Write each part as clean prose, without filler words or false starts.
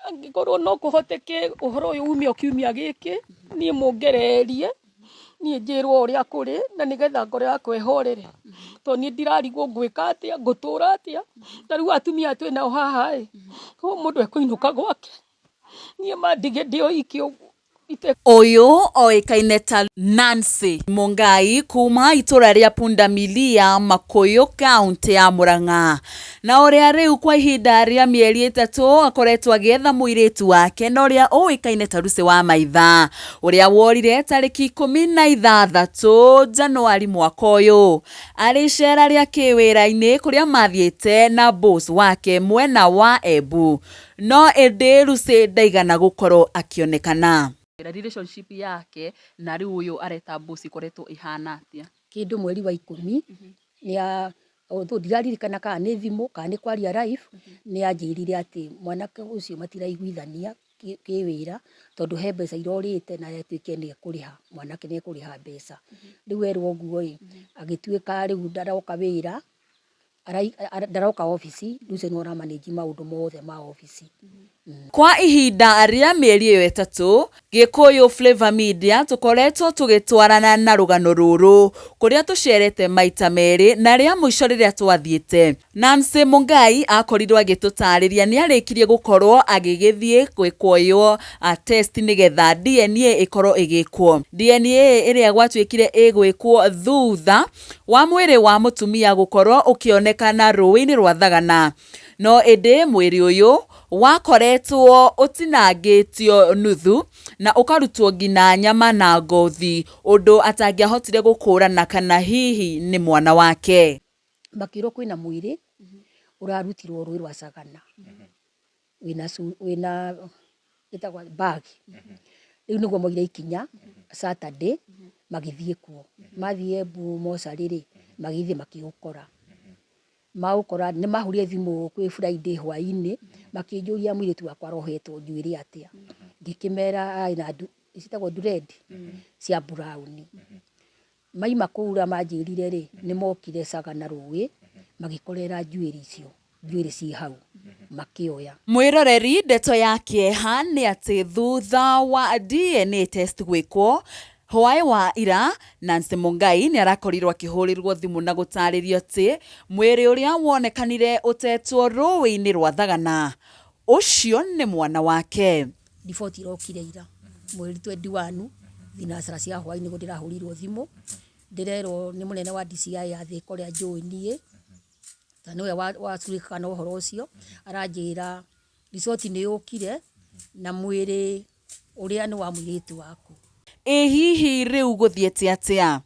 Angĩkorwo no kũhoteke ũhoro ũyũ ume o kiumia gĩkĩ, niĩ mũngererie, niĩ njĩrwo ũrĩa kũrĩ na nĩgetha ngoro yakwa ĩhorere. Tondũ niĩ ndirarigwo ngwĩka atĩa, ngũtũra atĩa, ta rĩu atumia aya twĩnao haha ĩ, mũndũ ekũinũka gwake, niĩ mandige ndĩ o iki ũguo. Ũyũ oĩkaine ta Nancy Mungai kuma itũra rĩa Pundamilia, Makuyu, kaũntĩ ya Murang'a, na ũrĩa rĩu kwa ihinda rĩa mĩeri ĩtatũ akoretwo agĩetha mũirĩtu wake na ũrĩa ũĩkaine ta Lucy wa Maitha, ũrĩa worire tarĩki 16 Januari mwaka ũyũ arĩ icera rĩa kĩwĩra-inĩ kũrĩa mathiĩte na boss wake mwena wa Embu. No ĩndĩ Lucy ndaigana gũkorwo akĩonekana. Relationship yake na rĩu ũyũ areta boss ĩkoretwo ĩhana atĩa? Kĩndũ mweri wa 10 nĩ although ndiraririkana kana nĩ thimũ kana nĩ kwaria live, nĩ anjĩrire atĩ mwanake ũcio matiraiguithania kĩwĩra tondũ he mbeca irorĩte na atuĩke nĩ ekũrĩha, mwanake nĩ ekũrĩha mbeca. Rĩu erwo ũguo ĩ, agĩtuĩka rĩu ndaroka wĩra, ndaroka obici, rĩu ũcio nĩwe ũra manage maũndũ mothe ma obici. Kwa ihinda rĩa mĩeri ĩyo ĩtatũ, Gĩkũyũ Flavour Media tũkoretwo tũgĩtwarana na rũgano rũrũ kũrĩa tũcerete maita merĩ na rĩa mũico rĩrĩa twathiĩte, Nancy Mungai akorirwo agĩtũtarĩria nĩarĩkirie gũkorwo agĩgĩthiĩ gwĩkwo test nĩgetha DNA ĩkorwo ĩgĩkwo. DNA ĩrĩa gwatuĩkire ĩgwĩkwo thutha wa mwĩrĩ wa mũtumia gũkorwo ũkĩonekana rũĩ-inĩ rwa Thagana. No ĩndĩ mwĩrĩ ũyũ wakoretwo ũtinangĩtio nuthu na ũkarutwo nginya nyama na ngothi ũndũ atangĩahotire gũkũrana kana hihi nĩ mwana wake. Makĩrwo kwĩna mwĩrĩ ũrarutirwo rũĩ rwa Sagana wĩna wĩna ĩtagwo bag. Rĩu nĩguo moire ikinya Saturday magĩthiĩ kuo. Mathiĩ Embu mocarĩ rĩ, magĩthiĩ makĩũkora. Maũkora nĩ mahũrire thimũ kwĩ Friday hwainĩ makĩnjũria mũirĩtu wakwa arohetwo njuĩrĩ atĩa. Ngĩkĩmera arĩ na ciĩtagwo dread cia brown. Maima kũu ũrĩa manjĩrire rĩ, nĩ mokire Sagana rũĩ magĩkorera njuĩrĩ icio, njuĩrĩ ciĩ hau makĩoya. Mwĩroreri ndeto ya kĩeha nĩ atĩ thutha wa DNA test gwĩkwo, hwaĩ wa ira, Nancy Mungai nĩ arakorirwo akĩhũrĩrwo thimũ na gũtarĩrio atĩ mwĩrĩ ũrĩa wonekanire ũtetwo rũĩ-inĩ rwa Thagana, ũcio nĩ mwana wake. Riboti ĩrokire ira mweri 21 thinacara cia hwaĩ nĩguo ndĩrahũrĩirwo thimũ, ndĩrerwo nĩ mũnene wa DCI ya Thĩka ũrĩa njũĩ niĩ, na nĩwe wacurĩkaga na ũhoro ũcio, aranjĩra riboti nĩ yũkire na mwĩrĩ ũrĩa nĩ wa mũirĩtu waku. Ĩ hihi rĩu gũthiĩte atĩa?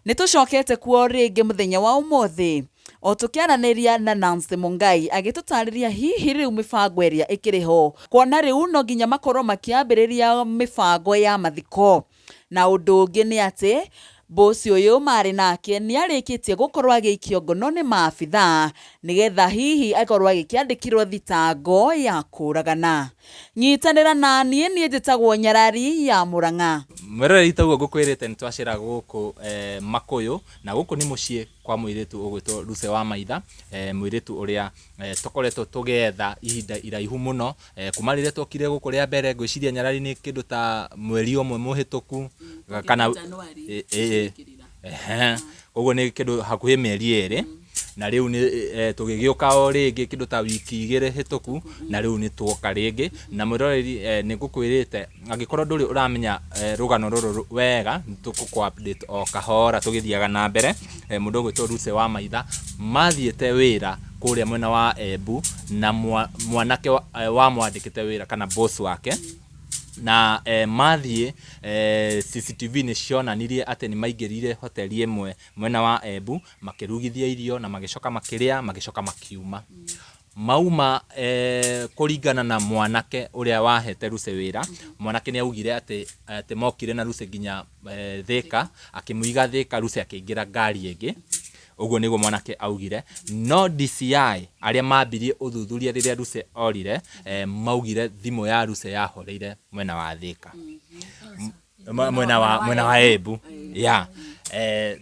Nĩ tũcokete kuo rĩngĩ mũthenya wa ũmũthĩ o tũkĩaranĩria na Nancy Mungai agĩtũtarĩria hihi rĩu mĩbango ĩrĩa ĩkĩrĩ ho kuona rĩu no nginya makorwo makĩambĩrĩria mĩbango ya mathiko. Na ũndũ ũngĩ nĩ atĩ bosi ũyũ marĩ nake nĩ arĩkĩtie gũkorwo agĩikio ngono nĩ maabithaa nĩgetha hihi akorwo agĩkĩandĩkĩrwo thitango ya kũragana. Nyitanĩra na niĩ, niĩ njĩtagwo Nyarari ya Mũrang'a. Mwĩroreri ta ũguo ngũkwĩrĩte nĩ twacera gũkũ Makũyũ na gũkũ nĩ mũciĩ kwa mũirĩtu ũgwĩtwo Lucy wa Maitha, mũirĩtu ũrĩa tũkoretwo tũgĩetha ihinda iraihu mũno kuma rĩrĩa twokire gũkũ rĩa mbere ngwĩciria Nyarari nĩ kĩndũ ta mweri ũmwe mũhĩtũku kana koguo nĩ kĩndũ hakuhĩ mĩeri ĩrĩ na rĩu nĩ tũgĩgĩũka o rĩngĩ kĩndũ ta wiki 2 hĩtũku na rĩu nĩ tuoka rĩngĩ na mwĩroreri nĩ ngũkwĩrĩte angĩkorwo ndũrĩ ũramenya rũgano rũrũ wega nĩ tũgũkũ update o kahora tũgĩthiaga na mbere. Mũndũ ũgwĩtwo Lucy wa Maitha mathiĩte wĩra kũrĩa mwena wa Embu na mwanake wamwandĩkĩte wĩra kana boss wake na mathiĩ CCTV nĩ cionanirie atĩ nĩ maingĩrire hoteli ĩmwe mwena wa Embu makĩrugithia irio na magĩcoka makĩrĩa magĩcoka makiuma. Mauma kũringana na mwanake ũrĩa wahete Lucy wĩra, mwanake nĩ augire atĩ atĩ mokire na Lucy nginya Thĩka, akĩmũiga Thĩka, Lucy akĩingĩra ngari ĩngĩ, ũguo nĩguo mwanake augire. No DCI arĩa mambirie ũthuthuria rĩrĩa Lucy orire, maugire thimũ ya Lucy yahoreire mwena wa Thĩka. Mwena wa Embu. Yeah.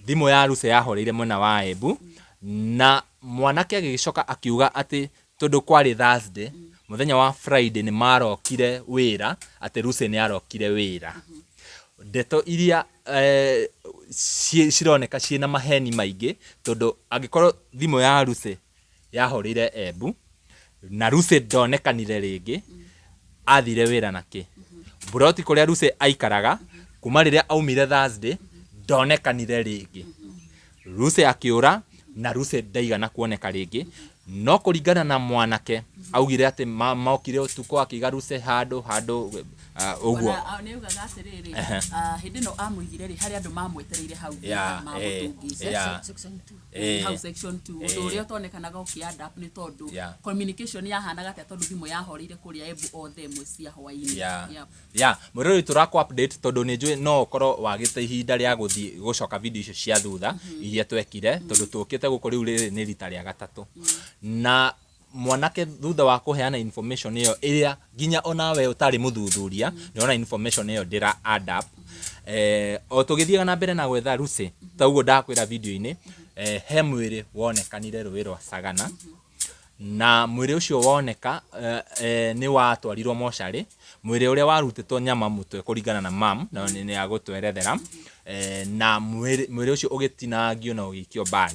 Thimũ ya Lucy yahoreire mwena wa Embu na mwanake agĩgĩcoka akiuga atĩ tondũ kwarĩ Thursday. Mũthenya wa Friday nĩ marokire wĩra, atĩ Lucy nĩ arokire wĩra. Ndeto iria eh, cironeka ciĩna maheni maingĩ, tondũ angĩkorwo thimũ ya Lucy yahorĩire Embu, na Lucy ndonekanire rĩngĩ, athire wĩra na kĩ? Mburoti kũrĩa Lucy aikaraga, kuma rĩrĩa aumire Thursday, ndonekanire rĩngĩ. Lucy akĩũra na Lucy ndaigana kuoneka rĩngĩ, no kũringana na mwanake augire atĩ mokire ũtukũ akĩiga Lucy handũ handũ ũguo. Ona nĩ augaga atĩrĩrĩ, hĩndĩ ĩno amũigire rĩ, harĩ andũ mamwetereire hau thutha mamũtũngĩte. Section 2. Hau section 2, ũndũ ũrĩa ũtonekanaga ũkĩ add up nĩ tondũ communication yahanaga atĩa tondũ thimũ yahoreire kũrĩa Embu o thaa ĩmwe cia hwainĩ. Ya mwĩroreri, tũrakũ update tondũ nĩ njũĩ no ũkorwo wagĩte ihinda rĩa gũthiĩ gũcoka video icio cia thutha iria twekire, tondũ tũkĩte gũkũ rĩu rĩrĩ nĩ rita rĩa gatatũ. Na mwanake thutha wa kũheana information ĩyo, ĩrĩa nginya onawe ũtarĩ mũthuthuria nĩwona information ĩyo ndĩra add up, o tũgĩthiaga na mbere na gwetha Lucy, ta ũguo ndakwĩra video-inĩ, he mwĩrĩ wonekanire rũĩ rwa Sagana, na mwĩrĩ ũcio woneka nĩ watwarirwo mocarĩ, mwĩrĩ ũrĩa warutĩtwo nyama mũtwe kũringana na mam, na nĩ agũtwerethera, na mwĩrĩ ũcio ũgĩtinangio na ũgĩikio bag,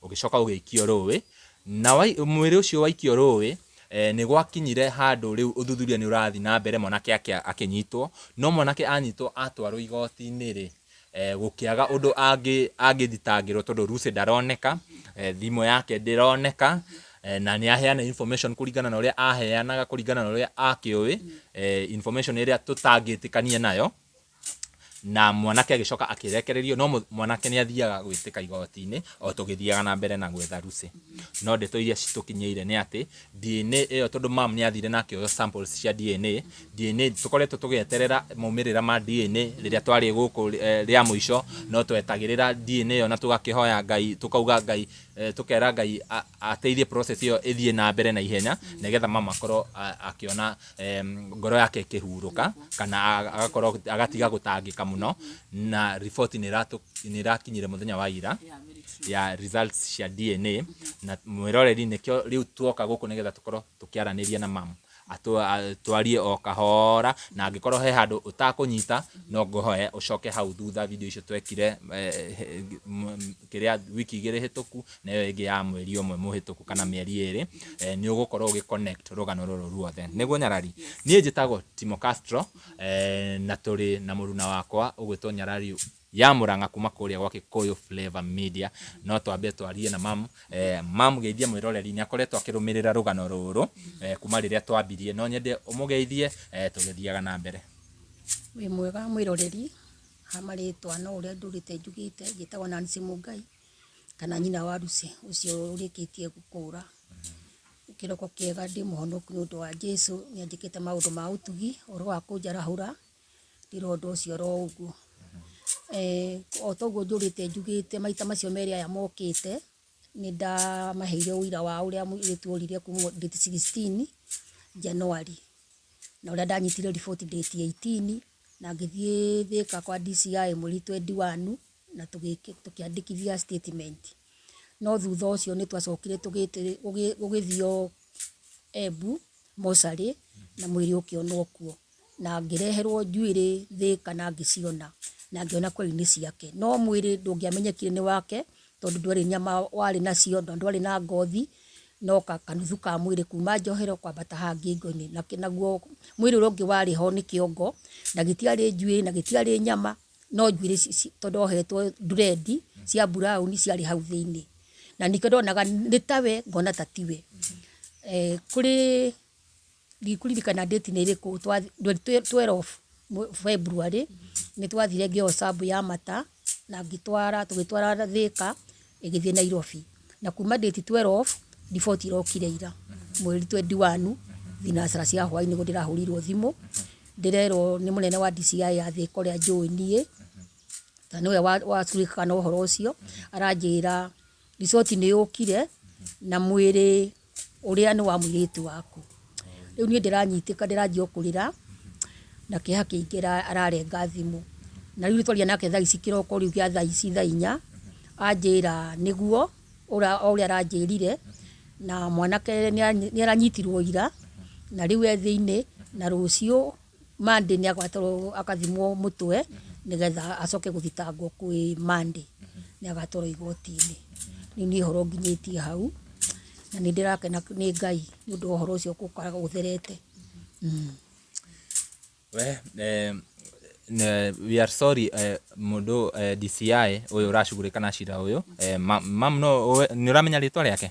ũgĩcoka ũgĩikio rũĩ, na mwĩrĩ ũcio waikio rũĩ, nĩ gwakinyire handũ rĩu ũthuthuria nĩ ũrathiĩ na mbere, mwanake akĩnyitwo, no mwanake anyitwo atwarwo igoti-inĩ rĩ, gũkĩaga ũndũ angĩthitangĩrwo tondũ Lucy ndaroneka, thimũ yake ndĩroneka, na nĩ aheana information kũringana na ũrĩa aheanaga, kũringana na ũrĩa akĩũĩ, information ĩrĩa tũtangĩtĩkania nayo, na mwanake agĩcoka akĩrekererio, no mwanake nĩ athiaga gwĩtĩka igoti-inĩ o tũgĩthiaga na mbere na gwetha Lucy. No ndeto iria citũkinyĩire nĩ atĩ DNA ĩyo, tondũ mam nĩ athire na akĩoywo samples cia DNA, DNA tũkoretwo tũgĩeterera maumĩrĩra ma DNA rĩrĩa twarĩ gũkũ rĩa mũico, no twetagĩrĩra DNA ĩyo na tũgakĩhoya Ngai, tũkauga Ngai, tũkera Ngai ateithie process ĩyo ĩthiĩ na mbere na ihenya, nĩgetha mama akorwo akĩona ngoro yake ĩkĩhurũka, kana agakorwo agatiga gũtangĩka mũno. Na riboti nĩ ĩrakinyire mũthenya wa ira ya results cia DNA. Na mwĩroreri, nĩkĩo rĩu tuoka gũkũ, nĩgetha tũkorwo tũkĩaranĩria na mam, twarie o kahora, na angĩkorwo he handũ ũtakũnyita, no ngũhoe ũcoke hau thutha video icio twekire, kĩrĩa wiki 2 hĩtũku na ĩyo ĩngĩ ya mweri ũmwe mũhĩtũku kana mĩeri 2, nĩ ũgũkorwo ũgĩ connect rũgano rũrũ ruothe. Nĩguo Nyarari, niĩ njĩtagwo Timo Castro, na tũrĩ na mũruna wakwa ũgwĩtwo Nyarari ya Mũrang'a kuma kũrĩa gwa Kikuyu Flavor Media. No twambe twarie na mam. Mam, geithia mwĩroreri, nĩ akoretwo akĩrũmĩrĩra rũgano rũrũ kuma rĩrĩa twambirie. No nyende ũmũgeithie tũgĩthiaga na mbere. Wĩ mwega mwĩroreri, ha marĩtwa no ũrĩa ndũrĩte njugĩte, njĩtagwo Nancy Mũngai kana nyina wa Lucy ũcio ũrĩkĩtie kũra. Kĩroko kĩega, ndĩ mũhonoku nĩ ũndũ wa Jesũ, nĩ anjĩkĩte maũndũ ma ũtugi, ũhoro wa kũnjarahũra, ndĩra ũndũ ũcio oro ũguo. O toguo njũrĩte njugĩte maita macio merĩ aya mokĩte, nĩ ndamaheire ũira wa ũrĩa mũirĩtu orire kuma date 16 January, na ũrĩa ndanyitire riboti date 18, na ngĩthiĩ Thĩka kwa DCI mweri 21 na tũkĩandĩkithia statement. No thutha ũcio nĩ twacokire gũgĩthio Embu mocarĩ na mwĩrĩ ũkĩonwo kuo, na ngĩreherwo njuĩrĩ Thĩka na ngĩciona, na ngĩona kweli nĩ ciake, no mwĩrĩ ndũngĩamenyekire nĩ wake tondũ ndwarĩ nyama warĩ nacio na ndwarĩ na ngothi, no kanuthu ka mwĩrĩ kuma njohero kwambata haha ngingo-inĩ. Naguo mwĩrĩ ũrĩa ũngĩ warĩ ho nĩ kĩongo, na gĩtiarĩ njuĩrĩ na gĩtiarĩ nyama, no njuĩrĩ tondũ ohetwo dread cia brown ciarĩ hau thĩinĩ, na nĩkĩo ndonaga nĩ tawe ngona ta tiwe. Kũrĩ ndikũririkana date nĩ ĩrĩkũ, 12 February nĩ twathire ngĩoywo sample ya mata na ngĩtwara, tũgĩtwara Thĩka ĩgĩthiĩ Nairobi, na kuma date 12 riboti ĩrokire ira mweri 21 thinacara cia hwaĩ-inĩ, nĩguo ndĩrahũrĩirwo thimũ ndĩrerwo nĩ mũnene wa DCI ya Thĩka ũrĩa njũĩ niĩ na nĩwe wacurĩkaga na ũhoro ũcio, aranjĩra riboti nĩ yũkire na mwĩrĩ ũrĩa nĩ wa mũirĩtu waku. Rĩu niĩ ndĩranyitĩka, ndĩranjia o kũrĩra na kĩeha kĩingĩ, ararenga thimũ. Na rĩu twaria nake thaa ici kĩroko rĩu gĩa thaa ici thaa 4, anjĩra nĩguo o ũrĩa aranjĩrire, na mwanake nĩ aranyitirwo ira. Na rĩu e thĩinĩ, na rũciũ Monday nĩ agatwarwo akathimwo mũtwe nĩgetha acoke gũthitangwo kwĩ Monday, nĩ agatwarwo igoti-inĩ. Rĩu niĩ ũhoro nginyĩtie hau, na nĩ ndĩrakena nĩ Ngai nĩ ũndũ wa ũhoro ũcio gũkoragwo ũtherete. We, eh, ne, we are sorry eh, mũndũ eh, DCI ũyũ ũracugurĩka na cira ũyũ eh, ma, mam no nĩ ũramenya rĩtwa rĩake?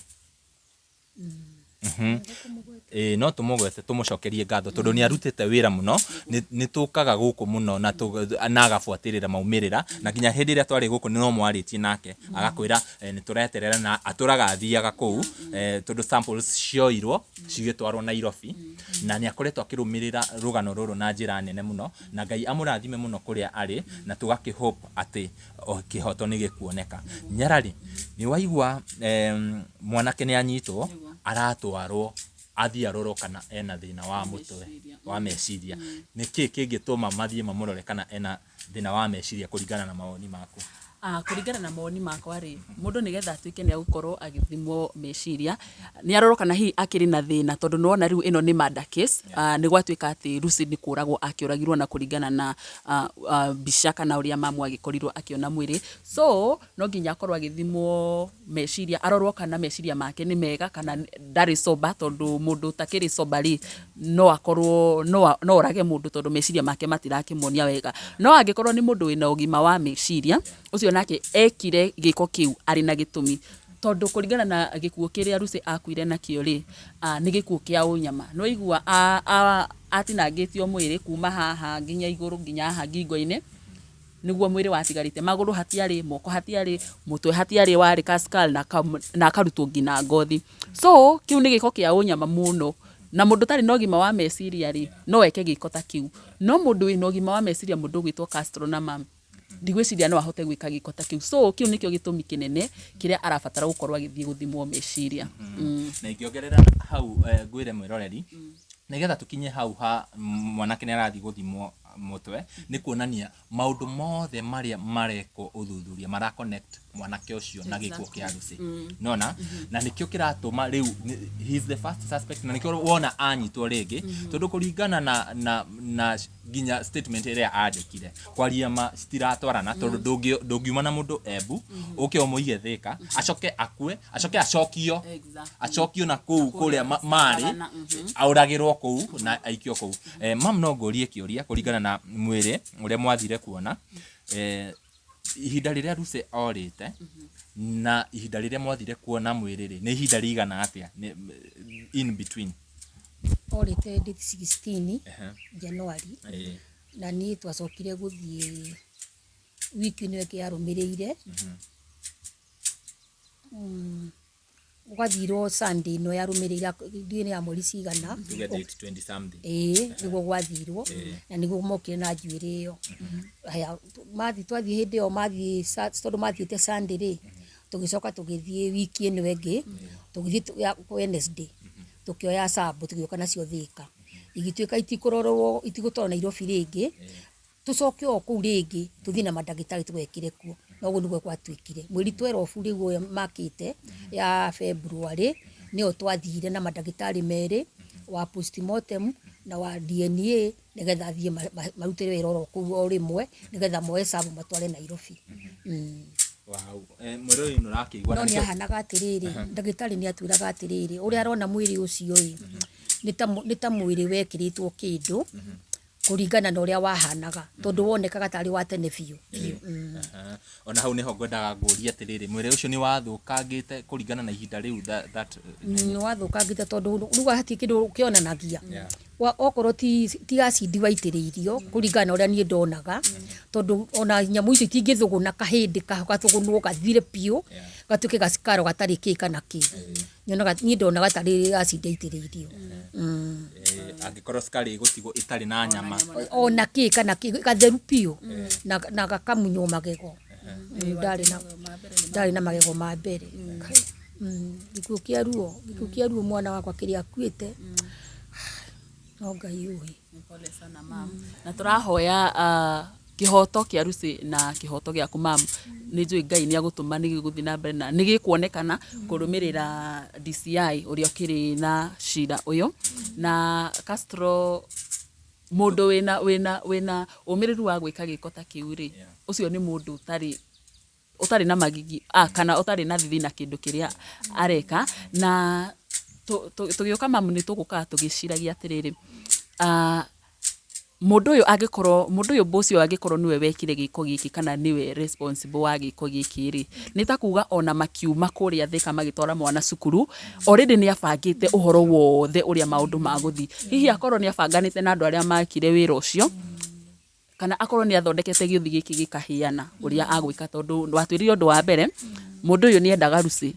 Ĩĩ no tũmũgwete tũmũcokerie ngatho tondũ nĩ arutĩte wĩra mũno, nĩ tũkaga gũkũ mũno na na agabuatĩrĩra maumĩrĩra, na nginya hĩndĩ ĩrĩa twarĩ gũkũ no mwarĩtie nake agakwĩra nĩ tũreterera na atũraga athiaga kũu tondũ samples cioirwo cigĩtwarwo Nairobi, na nĩ akoretwo akĩrũmĩrĩra rũgano rũrũ na njĩra nene mũno, na Ngai amũrathime mũno kũrĩa arĩ, na tũgakĩ hope atĩ kĩhoto nĩ gĩkuoneka. Nyarari, nĩ waigua mwanake nĩ anyitwo, aratwarwo athiĩ arorwo kana ena thĩna wa mũtwe, wa meciria. Nĩ kĩĩ kĩngĩtũma mathiĩ mamũrore kana ena thĩna wa meciria kũringana na mawoni maku? Kũringana na mawoni makwa rĩ, mũndũ nĩgetha atuĩke nĩ egũkorwo agĩthimwo meciria, nĩ arorwo kana hihi akĩrĩ na thĩna, tondũ nĩ wona rĩu ĩno nĩ murder case, nĩ gwatuĩka atĩ Lucy nĩ kũragwo akĩũragirwo na kũringana na mbica kana ũrĩa mamu agĩkorirwo akĩona mwĩrĩ. So, no nginya akorwo agĩthimwo meciria, arorwo kana meciria make nĩ mega kana ndarĩ sober, tondũ mũndũ ũtakĩrĩ sober rĩ, no akorwo no orage mũndũ tondũ meciria make matirakĩmuonia wega. No angĩkorwo nĩ mũndũ wĩna ũgima wa meciria, ũcio nake ekire gĩko kĩu arĩ na gĩtũmi. Tondũ kũringana na gĩkuũ kĩrĩa Lucy akuire nakĩo rĩ, nĩ gĩkuũ kĩa ũnyama. Nĩ waigua atinangĩtio mwĩrĩ kuma haha nginya igũrũ nginya haha ngingo-inĩ, nĩguo mwĩrĩ watigarĩte. Magũrũ hatiarĩ, moko hatiarĩ, mũtwe hatiarĩ, warĩ ka skull na akarutwo nginya ngothi. So, kĩu nĩ gĩko kĩa ũnyama mũno. Na mũndũ ũtarĩ na ũgima wa meciria rĩ, no eke gĩko ta kĩu. No mũndũ wĩna ũgima wa meciria mũndũ ũgwĩtwo Castro na ma, ndigwĩciria no ahote gwĩka gĩko ta kĩu. So, kĩu nĩkĩo gĩtũmi kĩnene kĩrĩa arabatara gũkorwo agĩthiĩ gũthimwo meciria. Na ingĩongerera hau ngwĩre mwĩroreri, nĩgetha tũkinye hau ha mwanake nĩ arathiĩ gũthimwo mũtwe, nĩ kuonania maũndũ mothe marĩa marekwo ũthuthuria mara connect mwanake ũcio na gĩkuũ kĩa Lucy. Nona? Na nĩkĩo kĩratũma rĩu he is the first suspect na nĩkĩo wona anyitwo rĩngĩ tondũ kũringana na na na nginya statement ĩrĩa andĩkire kwaria ma citiratwarana tondũ ndũngiuma na mũndũ Embu ũke ũmũige Thĩka acoke akue acoke acokio acokio na kũu kũrĩa marĩ aũragĩrwo kũu na aikio kũu. Mam no ngũrie kĩũria kũringana na mwĩrĩ ũrĩa mwathire kuona ihinda rĩrĩa Lucy orĩte na ihinda rĩrĩa mwathire kuona mwĩrĩ rĩ, nĩ ihinda rĩigana atĩa in between? Orĩte date 16 January na niĩ twacokire gũthiĩ wiki ĩno ĩngĩ yarũmĩrĩire. Gwathirwo Sunday ĩno yarũmĩrĩire ndiũĩ nĩ ya mweri cigana. Tuge date 20 something. Ĩĩ nĩguo gwathirwo na nĩguo mokire na njuĩrĩ ĩyo. Haya mathiĩ twathiĩ hĩndĩ ĩyo mathiĩ tondũ mathiĩte Sunday rĩ, tũgĩcoka tũgĩthiĩ wiki ĩno ĩngĩ, tũgĩthiĩ Wednesday, tũkĩoya sample tũgĩũka nacio Thĩka. Igĩtuĩka itikũrorwo itigũtwarwo Nairobi rĩngĩ, tũcoke o kũu rĩngĩ tũthiĩ na mandagĩtarĩ tũgekĩre kuo. Na ũguo nĩguo gwatuĩkire. Mweri twerobu rĩu ũyũ makĩte ya February nĩyo twathire na mandagĩtarĩ merĩ, wa postmortem na wa DNA nĩgetha athiĩ marute wĩra oro kũu o rĩmwe nĩgetha moe sample matware Nairobi. Wow. Mwĩroreri nĩ ũrakĩigua No na nĩ nĩkĩo ahanaga atĩrĩrĩ, ndagĩtarĩ nĩ atwĩraga atĩrĩrĩ, ũrĩa arona mwĩrĩ ũcio ĩ, nĩ ta mwĩrĩ wekĩrĩtwo kĩndũ, kũringana na ũrĩa wahanaga, tondũ wonekaga tarĩ wa tene biũ biũ. Aha. Ona hau nĩho ngwendaga ngũrie atĩrĩrĩ, mwĩrĩ ũcio nĩ wathũkangĩte kũringana na ihinda rĩu that Nĩ wathũkangĩte tondũ rĩu hatirĩ kĩndũ kĩonanagia. Okorwo ti acid waitĩrĩirio kũringana na ũrĩa niĩ ndonaga, tondũ ona nyamũ icio itingĩthũgũna kahĩndĩ gathũgũnwo gathire biũ, gatuĩke gacikaro gatarĩ kĩ kana kĩ. Nyonaga niĩ ndonaga tarĩ acid yaitĩrĩirio. Angĩkorwo cukari ĩgũtigwo ĩtarĩ na nyama. Ona kĩ kana kĩ, gatheru biũ na gakamunywo magego. Ndarĩ na magego ma mbere. Gĩkuũ kĩa ruo, gĩkuũ kĩa ruo mwana wakwa kĩrĩa akuĩte, no Ngai ũĩ. Pole sana mam. Na tũrahoya. Kĩhoto kĩa Lucy na kĩhoto gĩaku mam, nĩ njũĩ Ngai nĩ agũtũma nĩ gĩgũthiĩ na mbere na nĩ gĩkuonekana kũrũmĩrĩra DCI ũrĩa ũkĩrĩ na cira ũyũ. Na Castro mũndũ wĩna wĩna wĩna ũmĩrĩru wa gwĩka gĩko ta kĩu rĩ, ũcio nĩ mũndũ ũtarĩ ũtarĩ na magigi ah, kana ũtarĩ na thithi na kĩndũ kĩrĩa areka. Na tũgĩũka mamu nĩ tũgũkaga tũgĩciragia atĩrĩrĩ, ah, Mũndũ ũyũ angĩkorwo, mũndũ ũyũ boss ũyũ angĩkorwo nĩwe wekire gĩko gĩkĩ kana nĩwe responsible wa gĩko gĩkĩ rĩ, nĩ ta kuga ona makiuma kũrĩa Thĩka magĩtwara mwana cukuru, already nĩ abangĩte ũhoro wothe ũrĩa maũndũ magũthiĩ. Hihi akorwo nĩ abanganĩte na andũ arĩa makire wĩra ũcio, kana akorwo nĩ athondekete gĩũthi gĩkĩ gĩkahĩana ũrĩa agwĩka tondũ watwĩrire ũndũ wa mbere, mũndũ ũyũ nĩ endaga Lucy,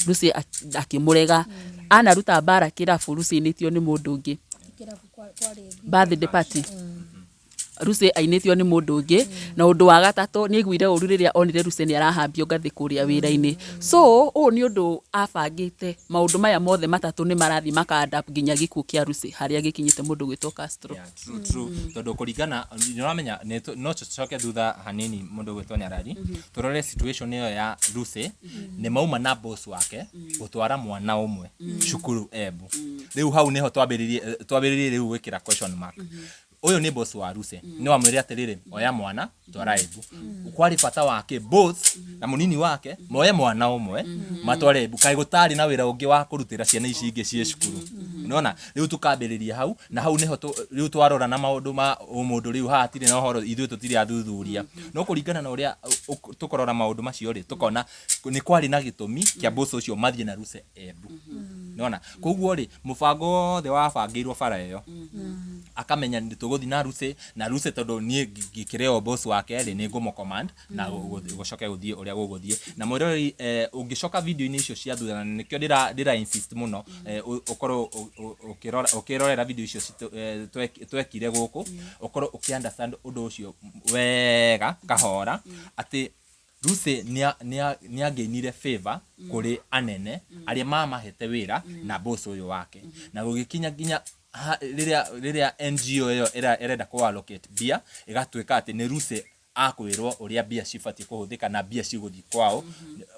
Lucy akĩmũrega. Anaruta mbara kĩrabu Lucy ainĩtio nĩ mũndũ ũngĩ. Birthday party. Lucy ainĩtio nĩ mũndũ ũngĩ, na ũndũ wa gatatũ nĩ aiguire ũru rĩrĩa onire Lucy nĩ arahambio ngathĩ kũrĩa wĩra-inĩ. So ũũ nĩ ũndũ abangĩte, maũndũ maya mothe matatũ nĩ marathiĩ maka add up nginya gĩkuũ kĩa Lucy harĩa gĩkinyĩte mũndũ ũgwĩtwo Castro. Yeah, true, true. Tondũ kũringana nĩ ũramenya no tũcoke thutha hanini mũndũ ũgwĩtwo Nyarari tũrore situation ĩyo ya Lucy nĩ mauma na boss wake gũtwara mwana ũmwe cukuru Embu. Rĩu hau nĩho twambĩrĩirie twambĩrĩirie rĩu gwĩkĩra question mark. Ũyũ nĩ boss wa Lucy nĩ wamwĩrire atĩrĩrĩ oya mwana twara Embu. Kwarĩ bata wake boss na mũnini wake moye mwana ũmwe matware Embu kaĩ gũtarĩ na wĩra ũngĩ wa kũrutĩra ciana ici ingĩ ciĩ cukuru. Nĩwona rĩu tũkambĩrĩria hau na hau nĩho rĩu twarora na maũndũ ma ũmũndũ rĩu haha hatirĩ na ũhoro ithuĩ tũtirĩ athuthuria no kũringana na ũrĩa tũkũrora maũndũ macio rĩ tũkona nĩ kwarĩ na gĩtũmi kĩa boss ũcio mathiĩ na Lucy Embu. Nĩwona koguo rĩ mũbango wothe wabangĩirwo bara ĩyo akamenya nĩ tũgũthiĩ na Lucy na Lucy tondũ niĩ ngĩkĩrĩ o boss wake rĩ nĩ ngũmũ command na gũcoke gũthiĩ ũrĩa gũgũthiĩ. Na mwĩroreri ũngĩcoka video-inĩ icio cia thutha na nĩkĩo ndĩra insist mũno ũkorwo ũkĩrora ũkĩrorera video icio twekire gũkũ ũkorwo ũkĩ understand ũndũ ũcio wega kahora atĩ Lucy nĩ angĩinire favor kũrĩ anene arĩa mamahete wĩra na boss ũyũ wake. Na gũgĩkinya nginya rĩrĩa rĩrĩa NGO ĩyo ĩrenda kũ allocate mbia ĩgatuĩka atĩ nĩ Lucy akwĩrwo ũrĩa mbia cibatiĩ kũhũthĩka na mbia cigũthiĩ kwaũ.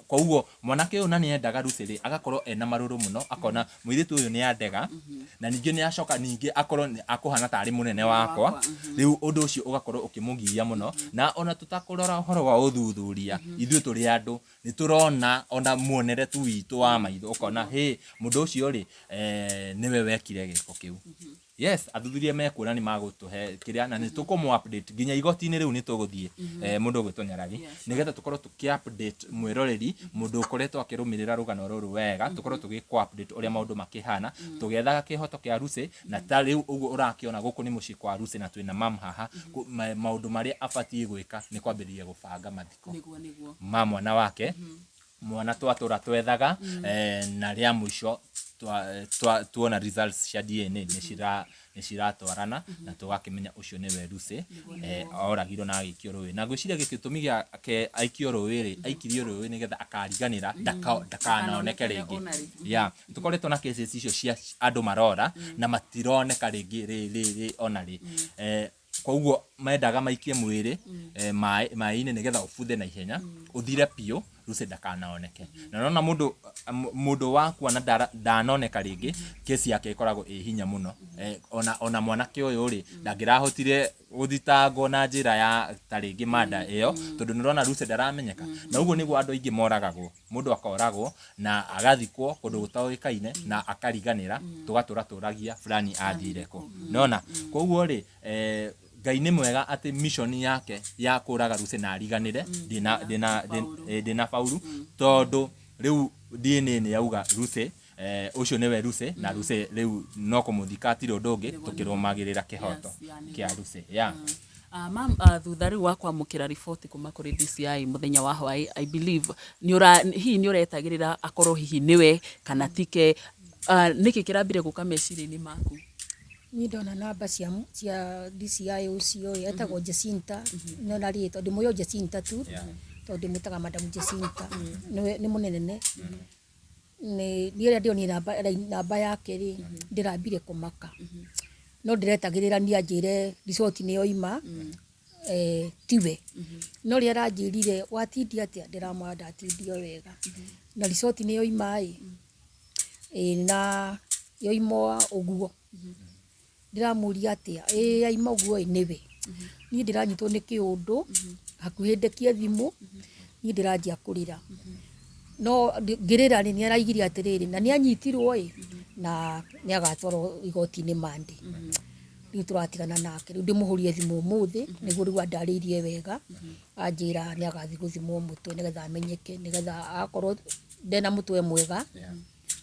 Koguo mwanake ũyũ na nĩ endaga Lucy rĩ, agakorwo ena marũrũ mũno akona mũirĩtu ũyũ nĩ andega na ningĩ nĩ acoka ningĩ akorwo akũhana tarĩ mũnene wakwa. Rĩu ũndũ ũcio ũgakorwo ũkĩmũgiia mũno na ona tũtakũrora ũhoro wa ũthuthuria ithuĩ tũrĩ andũ nĩ tũrona ona muonere tu witũ wa maitho ũkona hĩ mũndũ ũcio rĩ nĩwe wekire gĩko kĩu. Yes, athuthuria mekuona nĩ magũtũhe kĩrĩa na nĩ tũkũmũ update nginya igoti-inĩ rĩu nĩ tũgũthiĩ mũndũ ũgwĩtwo Nyarari nĩgetha tũkorwo tũkĩ update mwĩroreri mũndũ ũkoretwo akĩrũmĩrĩra rũgano rũrũ wega tũkorwo tũgĩkũ update ũrĩa maũndũ makĩhana tũgĩethaga kĩhoto kĩa Lucy na ta rĩu ũguo ũrakĩona gũkũ nĩ mũciĩ kwa Lucy na twĩna mam haha maũndũ marĩa abatiĩ gwĩka nĩ kwambĩrĩria gũbanga mathiko ma mwana wake mwana twatũra twethaga na rĩa mũico tuona results cia DNA nĩ ciratwarana na tũgakĩmenya ũcio nĩwe Lucy oragirwo na agĩikio rũĩ. Na ngwĩciria gĩtũmi gĩake aikio rũĩ rĩ, aikirio rũĩ nĩgetha akariganĩra ndakanoneke rĩngĩ. Yeah, tũkoretwo na cases icio cia andũ marora na matironeka rĩngĩ rĩ rĩ rĩ ona rĩ. Koguo mendaga maikie mwĩrĩ maĩ-inĩ nĩgetha ũbuthe na ihenya, ũthire biũ Lucy ndakanaoneke. Na nĩwona mũndũ mũndũ wakua na ndanoneka rĩngĩ, kesi yake ĩkoragwo ĩ hinya mũno. Ona mwanake ũyũ rĩ, ndangĩrahotire gũthitangwo na njĩra ya ta rĩngĩ murder ĩyo, tondũ nĩũrona Lucy ndaramenyeka. Na ũguo nĩguo andũ aingĩ moragagwo. Mũndũ akoragwo na agathikwo kũndũ gũtoĩkaine na akariganĩra, tũgatũra tũragia fulani athire kũ. Nĩwona? Koguo rĩ, Ngai nĩ mwega atĩ mission yake ya kũraga Lucy na ariganĩre ndĩna faulu tondũ rĩu DNA nĩ yauga Lucy ũcio nĩwe Lucy na Lucy rĩu no kũmũthika hatirĩ ũndũ ũngĩ tũkĩrũmagĩrĩra kĩhoto kĩa Lucy. Yeah. Ma'am, thutha rĩu wa kwamũkĩra riboti kuma kũrĩ DCI mũthenya wa hwaĩ, I believe nĩ ũra, hihi nĩ ũretagĩrĩra akorwo hihi nĩwe kana tike, nĩkĩ kĩrambire gũka meciria-inĩ maku? Niĩ ndona namba cia DCI ũcio ĩ, etagwo Jacinta, no na rĩtwa, ndĩmũĩ o Jacinta tu, tondũ ndĩmwĩtaga Madam Jacinta, nĩwe nĩ mũnene. Nĩ niĩ rĩrĩa ndĩronire namba yake rĩ, ndĩrambire kũmaka. No ndĩretagĩrĩra niĩ anjĩre result nĩ yoima, Tiwe no rĩrĩa aranjĩrire watindia atĩa, ndĩramwĩra ndatindio wega na resort nĩ yoima ĩ. Ĩ na yoima ũguo. Ndĩramũria atĩa, ĩ yaima ũguo ĩ nĩwe. Niĩ ndĩranyitwo nĩ kĩũndũ hakuhĩ ndekie thimũ, niĩ ndĩranjia kũrĩra. No ngĩrĩra rĩ, nĩ araigire atĩrĩrĩ, na nĩ anyitirwo ĩ, na nĩ agatwarwo igoti-inĩ Monday. Rĩu tũratigana nake, rĩu ndĩmũhũrire thimũ ũmũthĩ, nĩguo rĩu andarĩirie wega, anjĩra nĩ agathiĩ gũthimwo mũtwe nĩgetha amenyeke, nĩgetha akorwo ndena mũtwe mwega,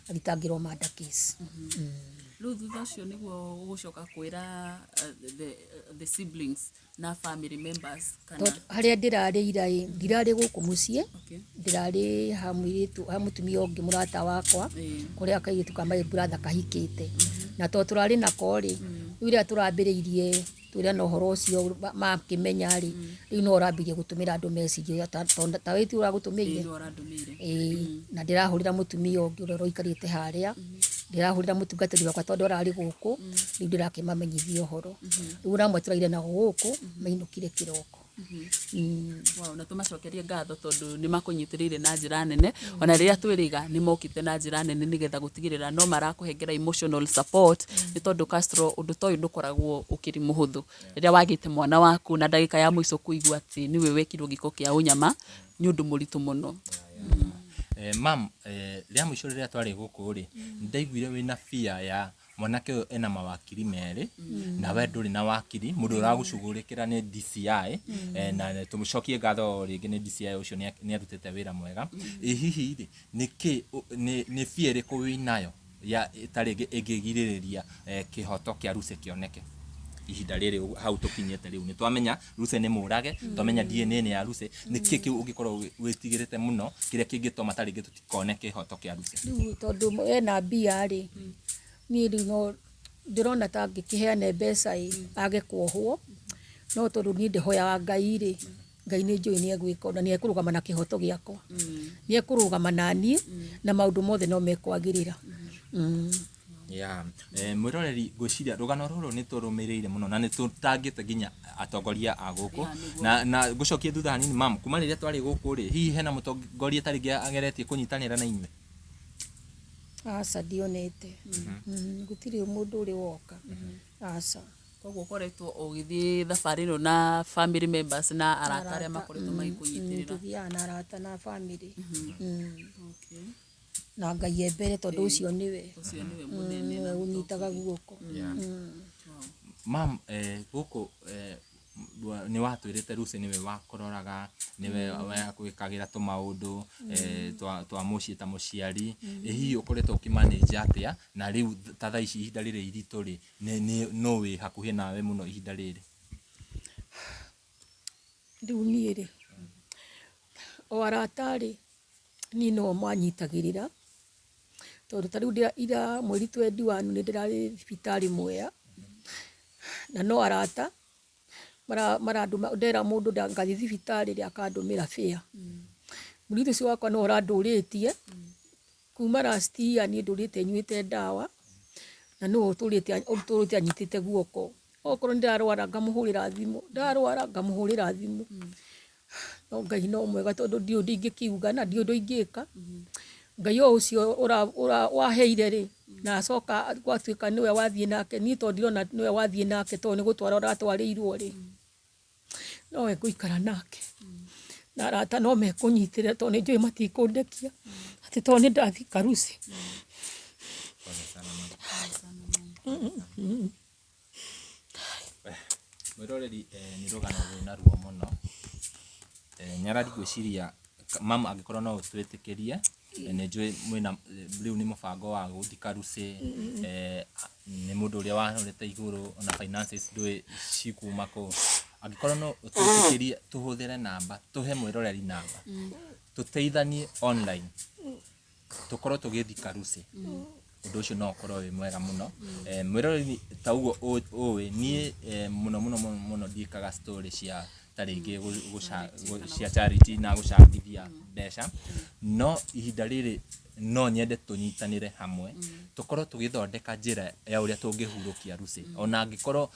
athitangĩrwo murder case. Rĩu thutha ũcio nĩguo ũgũcoka kwĩra the siblings na family members kana? Tondũ harĩa ndĩrarĩ ira ĩ, ndirarĩ gũkũ mũciĩ, ndĩrarĩ ha mũirĩtu, ha mũtumia ũngĩ mũrata wakwa, kũrĩa kairĩtu ka my brother kahikĩte. Na tondũ tũrarĩ nako rĩ, rĩu rĩrĩa tũrambĩrĩirie twĩrana ũhoro ũcio makĩmenya rĩ, rĩu no ũrambĩrĩria gũtũmĩra andũ message ta we ti ũragũtũmĩire? Ĩĩ nĩwe ũrandũmĩire. Ĩĩ, na ndĩrahũrĩra mũtumia ũngĩ ũrĩa ũraikarĩte harĩa, ndĩrahũrĩra mũtungatĩri wakwa tondũ ararĩ gũkũ, rĩu ndĩrakĩmamenyithia ũhoro. Rĩu ona amwe tũraire nao gũkũ, mainũkire kĩroko. Wow, na tũmacokerie ngatho tondũ nĩ makũnyitĩrĩire na njĩra nene. Ona rĩrĩa twĩrĩga nĩ mokĩte na njĩra nene nĩgetha gũtigĩrĩra no marakũhengera emotional support, nĩ tondũ Castro, ũndũ ta ũyũ ndũkoragwo ũkĩrĩ mũhũthũ. Rĩrĩa wagĩte mwana waku na ndagĩka ya mũico kũigua atĩ nĩwe wekirwo gĩko kĩa ũnyama, nĩ ũndũ mũritũ mũno. Mam, rĩa mũico rĩrĩa twarĩ gũkũ rĩ, nĩndaiguire wĩna fear ya mwanake ũyũ ena mawakiri merĩ na we ndũrĩ na wakiri, mũndũ ũragũcugurĩkĩra nĩ DCI, na tũmũcokie ngatho rĩngĩ nĩ DCI ũcio nĩ arutĩte wĩra mwega. Ĩ hihi rĩ, nĩkĩ, nĩ fear ĩrĩkũ wĩnayo ya ta rĩngĩ ĩngĩgirĩrĩria kĩhoto kĩa Lucy kĩoneke ihinda rĩrĩ hau tũkinyĩte rĩu? Nĩ twamenya Lucy nĩ mũrage, twamenya DNA nĩ ya Lucy, nĩkĩ kĩu ũngĩkorwo wĩtigĩrĩte mũno kĩrĩa kĩngĩtũma ta rĩngĩ tũtikone kĩhoto kĩa Lucy? Rĩu tondũ ena mbia rĩ, niĩ rĩu no ndĩrona ta angĩkĩheane mbeca ĩ, age kuohwo, no tondũ niĩ ndĩhoyaga Ngai rĩ, Ngai nĩ njũĩ nĩ egwĩka na nĩ ekũrũgama na kĩhoto gĩakwa. Nĩ ekũrũgama naniĩ na maũndũ mothe no mekwagĩrĩra. Yeah. Mwĩroreri, ngwĩciria rũgano rũrũ nĩ tũrũmĩrĩire mũno na nĩ tũtangĩte nginya atongoria a gũkũ, na ngũcokie thutha hanini mam, kuma rĩrĩa twarĩ gũkũ rĩ, hihi hena mũtongoria ta rĩngĩ ageretie kũnyitanĩra na inyuĩ? Aca, ndionete. Gũtirĩ mũndũ ũrĩ woka. Aca. Koguo ũkoretwo ũgĩthiĩ thabarĩ ĩno na family members na arata arĩa makoretwo magĩkũnyitĩrĩra? Tũthiaga na arata na family. Na Ngai e mbere tondũ ũcio nĩwe. Ũcio nĩwe mũnene. Nĩwe ũnyitaga guoko. Mam, gũkũ nĩ watwĩrĩte Lucy nĩwe wakũroraga, nĩwe wagwĩkagĩra tũmaũndũ twa mũciĩ ta mũciari. Ĩ hihi ũkoretwo ũkĩ manage atĩa na rĩu ta thaa ici ihinda rĩrĩ iritũ rĩ, nũ wĩ hakuhĩ nawe mũno ihinda rĩrĩ? Rĩu niĩ rĩ, o arata rĩ, niĩ no manyitagĩrĩra, tondũ ta rĩu ira mweri 21 nĩ ndĩrarĩ thibitarĩ Mwea, na no arata marandũma, ndera mũndũ ngathiĩ thibitarĩ rĩ, akandũmĩra fare. Mũirĩtu ũcio wakwa nĩwe ũrandũrĩtie, kuma last year niĩ ndũrĩte nyuĩte ndawa, na nĩwe ũtũrĩte anyitĩte guoko. Okorwo nĩ ndĩrarwara ngamũhũrĩra thimũ, ndarwara ngamũhũrĩra thimũ. No Ngai no mwega tondũ ndiũĩ ũndũ ingĩkiuga na ndiũĩ ũndũ ingĩka. Ngai o ũcio waheire rĩ, na acoka gwatuĩka nĩwe wathiĩ nake, niĩ tondũ ndirona nĩwe wathiĩ nake tondũ nĩ gũtwara ũratwarĩirwo rĩ, nowe ngũikara nake. Na arata no mekũnyitĩrĩra tondũ nĩ njũĩ matikũndekia atĩ tondũ nĩ ndathika Lucy. Mwĩroreri, nĩ rũgano rwĩna ruo mũno. Nyarari ngwĩciria mama angĩkorwo no ũtwĩtĩkĩrie, nĩ njũĩ mwĩna rĩu nĩ mũbango wa gũthika Lucy, nĩ mũndũ ũrĩa warorete igũrũ ona finances ndũĩ cikuma kũ. Angĩkorwo no ũtwĩtĩkĩrie tũhũthĩre namba, tũhe mwĩroreri namba, tũteithanie online, tũkorwo tũgĩthika Lucy, ũndũ ũcio no ũkorwo wĩ mwega mũno. Mwĩroreri, ta ũguo ũĩ niĩ mũno mũno mũno mũno ndiĩkaga story cia ta rĩngĩ cia charity na gũcangithia mbeca, no ihinda rĩrĩ No nyende tũnyitanĩre hamwe, tũkorwo tũgĩthondeka njĩra ya ũrĩa tũngĩhurũkia Lucy. Ona angĩkorwo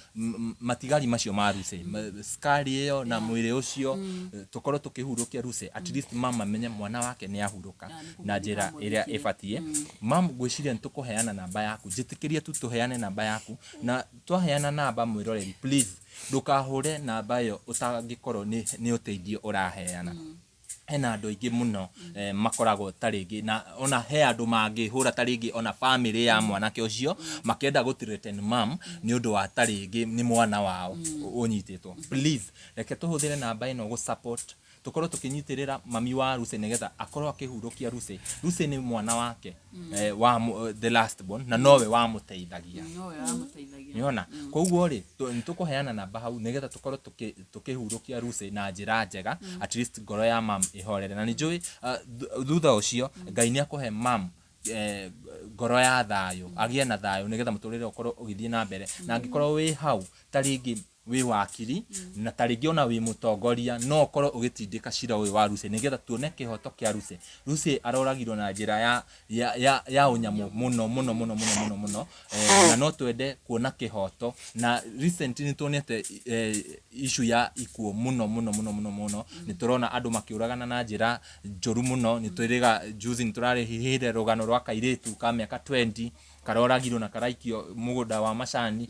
matigari macio ma Lucy, scar ĩyo na mwĩrĩ ũcio, tũkorwo tũkĩhurũkia Lucy, at least mama amenye mwana wake nĩ ahurũka na njĩra ĩrĩa ĩbatiĩ. Mam, ngwĩciria nĩ tũkũheana namba yaku, njĩtĩkĩria tu tũheane namba yaku, na twaheana namba mwĩroreri, please ndũkahũre namba ĩyo ũtangĩkorwo nĩ ũteithio ũraheana. Hena andũ aingĩ mũno makoragwo ta rĩngĩ na ona he andũ mangĩhũra ta rĩngĩ ona bamĩrĩ ya mwanake ũcio makĩenda gũ threaten mum nĩ ũndũ wa ta rĩngĩ nĩ mwana wao ũnyitĩtwo. Please reke tũhũthĩre namba ĩno gũ support, tũkorwo tũkĩnyitĩrĩra mami wa Lucy nĩgetha akorwo akĩhurũkia Lucy. Lucy nĩ mwana wake wa the last born na nowe wamũteithagia. Nowe wamũteithagia. Nĩwona? Koguo rĩ, nĩ tũkũheana namba hau nĩgetha tũkorwo tũkĩhurũkia Lucy na njĩra njega, at least ngoro ya mam ĩhorere. Na nĩ njũĩ thutha ũcio Ngai nĩ akũhe mam ngoro ya thayũ, agĩe na thayũ nĩgetha mũtũrĩre ũkorwo ũgĩthiĩ na mbere. Na angĩkorwo wĩ hau ta rĩngĩ wĩ wakiri na ta rĩngĩ ona wĩ mũtongoria, no ũkorwo ũgĩtindĩka cira ũyũ wa Lucy nĩgetha tuone kĩhoto kĩa Lucy. Lucy aroragirwo na njĩra ya ũnyamũ mũno mũno mũno mũno mũno mũno, na no twende kuona kĩhoto. Na recently nĩ tuonete issue ya ikuũ mũno mũno mũno mũno mũno, nĩ tũrona andũ makĩũragana na njĩra njũru mũno. Nĩ twĩrĩga juzi nĩ tũrarehire rũgano rwa kairĩtu ka mĩaka 20 karoragirwo na karaikio mũgũnda wa macani.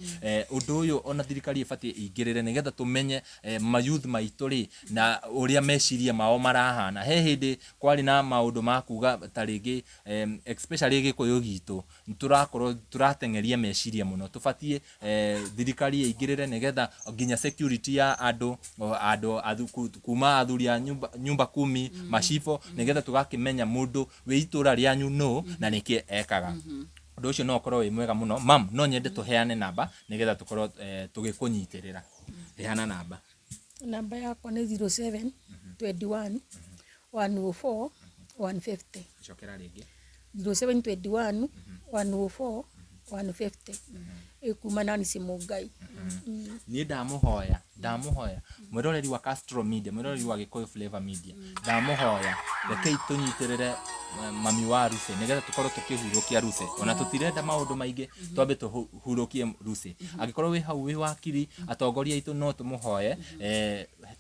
Ũndũ ũyũ ona thirikari ĩbatiĩ ĩingĩrĩre nĩgetha tũmenye mayouth maitũ rĩ na ũrĩa meciria mao marahana. He hĩndĩ kwarĩ na maũndũ ma kuga ta rĩngĩ, especially gĩkũyũ gitũ, nĩ tũrakorwo tũrateng'eria meciria mũno. Tũbatiĩ thirikari ĩingĩrĩre nĩgetha nginya security ya andũ, andũ kuma athuri a nyumba kumi, macibũ, nĩgetha tũgakĩmenya mũndũ wĩ itũra rĩanyu nũ na nĩkĩ ekaga. Ũndũ ũcio no ũkorwo wĩ mwega mũno. Mam, no nyende tũheane namba nĩgetha tũkorwo tũgĩkũnyitĩrĩra. Heana namba. Namba yakwa nĩ 07 21 104 150. Cokera rĩngĩ. 07 21 104 150. Ĩkuma Nancy Mũngai. Niĩ ndamũhoya, ndamũhoya mwĩroreri wa Castro Media, mwĩroreri wa Gĩkũyũ Flavor Media, ndamũhoya rekei tũnyitĩrĩre mami wa Lucy nĩgetha tũkorwo tũkĩhurũkia Lucy. Ona tũtirenda maũndũ maingĩ, twambe tũhurũkie Lucy. Angĩkorwo wĩ hau wĩ wakiri, atongoria aitũ, no tũmũhoye,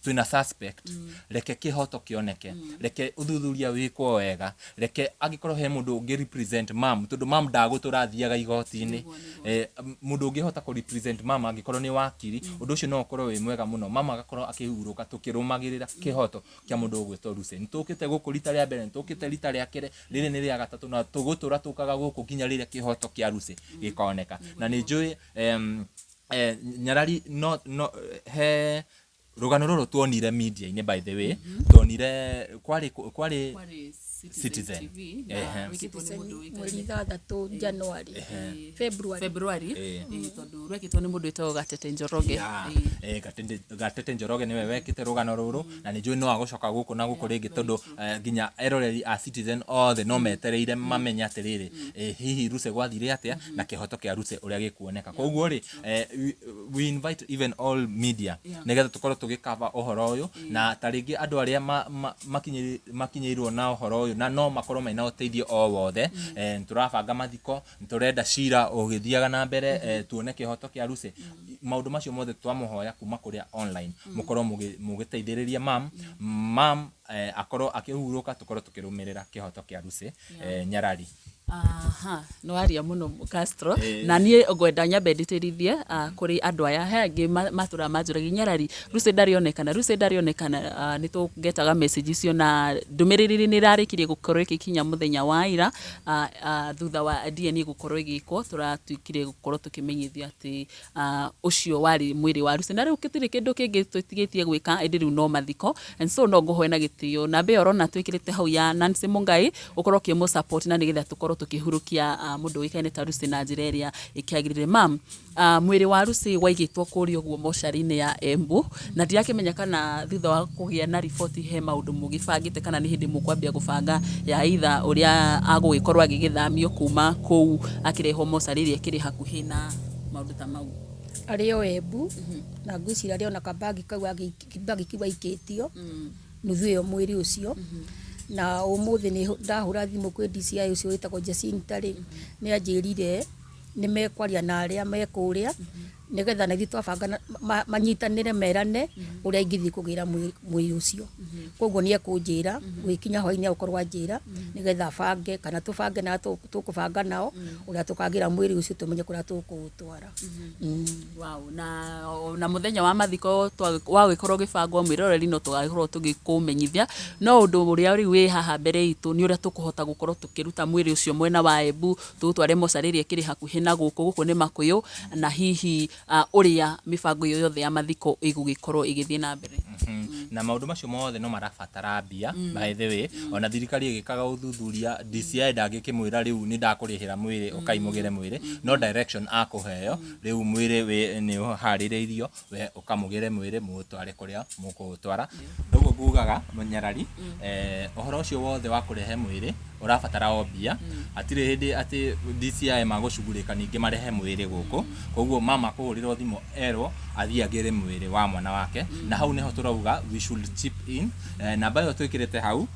twĩna suspect, reke kĩhoto kĩoneke, reke ũthuthuria wĩkwo wega, reke angĩkorwo he mũndũ ũngĩ represent mam, tondũ mam ndagũtũra athiaga igoti-inĩ, mũndũ ũngĩhota kũ represent mam angĩkorwo nĩ wakiri, ũndũ ũcio no ũkorwo wĩ mwega mũno, mama agakorwo akĩhurũka tũkĩrũmagĩrĩra kĩhoto kĩa mũndũ ũgwĩtwo Lucy. Nĩ tũkĩte gũkũ rita rĩa mbere, nĩ tũkĩte rita rĩa kerĩ, rĩrĩ nĩ rĩa gatatũ, na tũgũtũra tũkaga gũkũ nginya rĩrĩa kĩhoto kĩa Lucy gĩkoneka. Na nĩ njũĩ nyarari no he rũgano rũrũ tuonire media-inĩ, by the way, tuonire kwarĩ Kwarĩ Citizen. TV na wĩkĩtwo nĩ mũndũ ũĩkaine. Mweri 6 January, February. February, tondũ rwekĩtwo nĩ mũndũ wĩtagwo Gatete Njoroge. Yeah. Gatete Njoroge nĩwe wekĩte rũgano rũrũ, na nĩ njũĩ no agũcoka gũkũ na gũkũ rĩngĩ, tondũ nginya eroreri a Citizen othe no metereire mamenye atĩrĩrĩ, hihi Lucy gwathire atĩa na kĩhoto kĩa Lucy ũrĩa gĩkuoneka. Koguo rĩ, we invite even all media nĩgetha tũkorwo tũgĩkava ũhoro ũyũ, na ta rĩngĩ andũ arĩa makinyĩirwo na ũhoro ũyũ na no makorwo mena ũteithio o wothe. Nĩ tũrabanga mathiko, nĩ tũrenda cira ũgĩthiaga na mbere, tuone kĩhoto kĩa Lucy. Maũndũ macio mothe twamũhoya kuma kũrĩa online mũkorwo mũgĩteithĩrĩria mam akorwo akĩhurũka, tũkorwo tũkĩrũmĩrĩra kĩhoto kĩa Lucy Nyarari. Aha, nĩ waria mũno Castro, na niĩ ngwenda nyambe ndĩtĩrithie kũrĩ andũ aya he angĩ matũraga manjũragia, "Nyarari, Lucy ndarĩonekana, Lucy ndarĩonekana." Nĩ tũgetaga message icio, na ndũmĩrĩri nĩ ĩrarĩkirie gũkorwo ĩgĩkinya mũthenya wa ira, thutha wa DNA gũkorwo ĩgĩkwo, tũratuĩkire gũkorwo tũkĩmenyithio atĩ ũcio warĩ mwĩrĩ wa Lucy, na rĩu gũtirĩ kĩndũ kĩngĩ tũtigĩtie gwĩka ĩndĩ rĩu no mathiko. And so no ngũhoe na gĩtĩo namba ĩyo ũrona twĩkĩrĩte hau ya Nancy Mũngai, ũkorwo ũkĩmũ support na nĩgetha tũkorwo tũkĩhurũkia mũndũ ũĩkaine ta Lucy na njĩra ĩrĩa ĩkĩagĩrĩire. Mam, mwĩrĩ wa Lucy waigĩtwo kũrĩa ũguo mocarĩ-inĩ ya Embu, na ndirakĩmenya kana thutha wa kũgĩa na riboti he maũndũ mũgĩbangĩte, kana nĩ hĩndĩ mũkwambia gũbanga ya either ũrĩa agũgĩkorwo agĩgĩthamio kuma kũu akĩrehwo mocarĩ ĩrĩa ĩkĩrĩ hakuhĩ na maũndũ ta mau. Arĩ o Embu, na ngwĩciria arĩ o na kabagi kau, bagi kau aikĩtio nuthu ĩyo mwĩrĩ ũcio. Na ũmũthĩ nĩ ndahũra thimũ kwĩ DCI ũcio wĩtagwo Jacinta rĩ, nĩ anjĩrire nĩ mekwaria na arĩa me kũrĩa nĩgetha na ithuĩ twabanga manyitanĩre merane ũrĩa ingĩthiĩ kũgĩra mwĩrĩ ũcio. Koguo nĩ ekũnjĩra gũgĩkinya hwainĩ egũkorwo anjĩra nĩgetha bange kana tũbange na arĩa tũkũbanga nao ũrĩa tũkagĩra mwĩrĩ ũcio tũmenye kũrĩa tũkũũtwara. Wow, na ona mũthenya wa mathiko wagĩkorwo ũgĩbangwo mwĩroreri no tũgagĩkorwo tũgĩkũmenyithia, no ũndũ ũrĩa rĩu wĩ haha mbere itũ nĩ ũrĩa tũkũhota gũkorwo tũkĩruta mwĩrĩ ũcio mwena wa Embu, tũũtware mocarĩ ĩrĩa ĩkĩrĩ hakuhĩ na gũkũ, gũkũ nĩ Makũyũ, na hihi ũrĩa mĩbango ĩyo yothe ya mathiko ĩgũgĩkorwo ĩgĩthiĩ na mbere. Na maũndũ macio mothe no marabatara mbia by the way, ona thirikari ĩgĩkaga ũthuthuria DCI ndangĩkĩmwĩra rĩu nĩ ndakũrĩhĩra mwĩrĩ ũkai mũgĩre mwĩrĩ, no direction akũheo rĩu mwĩrĩ nĩ ũharĩrĩirio we ũkamũgĩre mwĩrĩ mũũtware kũrĩa mũkũũtwara. Ũguo ngugaga mũnyarari, ũhoro ũcio wothe wa kũrehe mwĩrĩ ũrabatara o mbia, hatirĩ hĩndĩ atĩ DCI magũcugurĩka ningĩ marehe mwĩrĩ gũkũ, koguo mama akũhũrĩrwo thimũ erwo athiĩ agĩre mwĩrĩ wa mwana wake, na hau nĩho tũrauga we should chip in, namba ĩyo twĩkĩrĩte hau,